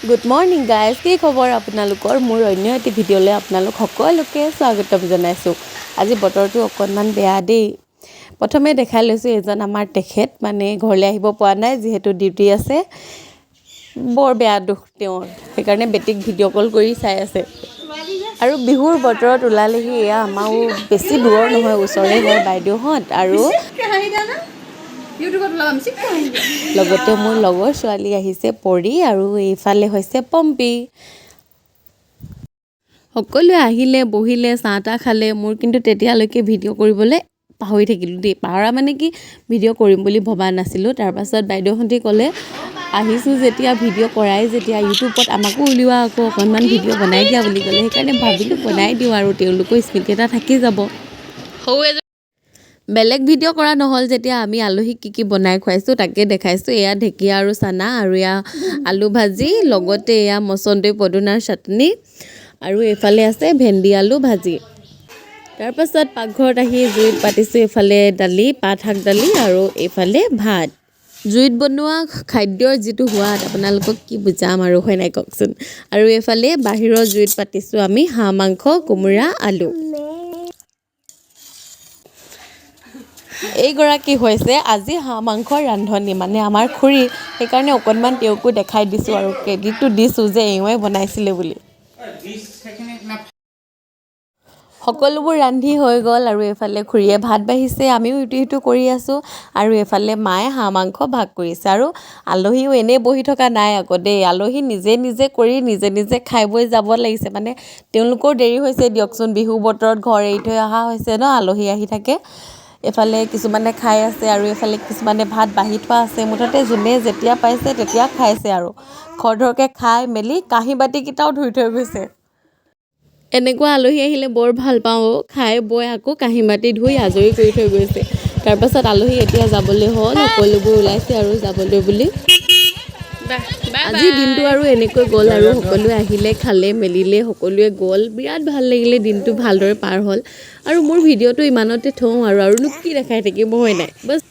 Good morning guys, কি খবৰ আপোনালোকৰ? মোৰ অন্য এটি ভিডিঅ'লৈ আপোনালোক সকলোকে স্বাগতম জনাইছোঁ। আজি বতৰটো অকণমান বেয়া দেই। প্ৰথমে দেখাই লৈছোঁ, এজন আমাৰ তেখেত মানে ঘৰলৈ আহিব পৰা নাই, যিহেতু ডিউটি আছে। বৰ বেয়া দুখ তেওঁৰ, সেইকাৰণে বেটীক ভিডিঅ' কল কৰি চাই আছে। আৰু বিহুৰ বতৰত ওলালেহি। এয়া আমাৰো বেছি দূৰৰ নহয়, ওচৰে হয় বাইদেউহঁত আৰু ইউটিউবত ওলাম। লগতে মোৰ লগৰ ছোৱালী আহিছে পৰি আৰু এইফালে হৈছে পম্পী। সকলোৱে আহিলে, বহিলে, চাহ তাহ খালে। মোৰ কিন্তু তেতিয়ালৈকে ভিডিঅ' কৰিবলৈ পাহৰি থাকিলোঁ দেই। পাহৰা মানে কি, ভিডিঅ' কৰিম বুলি ভবা নাছিলোঁ। তাৰপাছত বাইদেউহঁতে ক'লে, আহিছোঁ যেতিয়া, ভিডিঅ' কৰাই যেতিয়া, ইউটিউবত আমাকো উলিওৱা আকৌ, অকণমান ভিডিঅ' বনাই দিয়া বুলি ক'লে। সেইকাৰণে ভাবিলোঁ বনাই দিওঁ আৰু তেওঁলোকো স্মৃতি এটা থাকি যাব। সৰু এজন। বেলেগ ভিডিঅ' কৰা নহ'ল যেতিয়া আমি আলহীক কি কি বনাই খুৱাইছোঁ তাকে দেখাইছোঁ। এয়া ঢেকীয়া আৰু চানা আৰু এয়া আলু ভাজি, লগতে এয়া মচন্দৈ পদুনাৰ চাটনি আৰু এইফালে আছে ভেন্দি আলু ভাজি। তাৰপাছত পাকঘৰত আহি জুইত পাতিছোঁ এইফালে দালি, পাত শাক দালি আৰু এইফালে ভাত। জুইত বনোৱা খাদ্যৰ যিটো সোৱাদ, আপোনালোকক কি বুজাম আৰু, হয় নাই কওকচোন? আৰু এইফালে বাহিৰৰ জুইত পাতিছোঁ আমি হাঁহ মাংস, কোমোৰা, আলু। এইগৰাকী হৈছে আজি হাঁহ মাংসৰ ৰান্ধনী, মানে আমাৰ খুৰী। সেইকাৰণে অকণমান তেওঁকো দেখাই দিছোঁ আৰু ক্ৰেডিটটো দিছোঁ যে এওঁৱে বনাইছিলে বুলি। সকলোবোৰ ৰান্ধি হৈ গ'ল আৰু এইফালে খুৰীয়ে ভাত বাঢ়িছে, আমিও ইটো সিটো কৰি আছোঁ আৰু এইফালে মায়ে হাঁহ মাংস ভাগ কৰিছে। আৰু আলহীও এনেই বহি থকা নাই আকৌ দেই। আলহী নিজে নিজে কৰি নিজে নিজে খাই বৈ যাব লাগিছে। মানে তেওঁলোকৰ দেৰি হৈছে দিয়কচোন, বিহু বতৰত ঘৰ এৰি থৈ অহা হৈছে ন, আলহী আহি থাকে। এইফালে কিছুমানে খাই আছে আৰু এইফালে কিছুমানে ভাত বাঢ়ি থোৱা আছে। মুঠতে যোনে যেতিয়া পাইছে তেতিয়া খাইছে আৰু খৰধৰকৈ খাই মেলি কাঁহী বাতিকেইটাও ধুই থৈ গৈছে। এনেকুৱা আলহী আহিলে বৰ ভাল পাওঁ অ'। খাই বৈ আকৌ কাঁহী বাতি ধুই আজৰি কৰি থৈ গৈছে। তাৰপাছত আলহী এতিয়া যাবলৈ হ'ল, সকলোবোৰ ওলাইছে আৰু যাবলৈ বুলি। আজি দিনটো আৰু এনেকৈ গ'ল আৰু সকলোৱে আহিলে, খালে, মেলিলে, সকলোৱে গ'ল। বিৰাট ভাল লাগিলে, দিনটো ভালদৰে পাৰ হ'ল। আৰু মোৰ ভিডিঅ'টো ইমানতে থওঁ আৰু। আৰুনো কি দেখাই থাকিব, হয় নাই? বছ।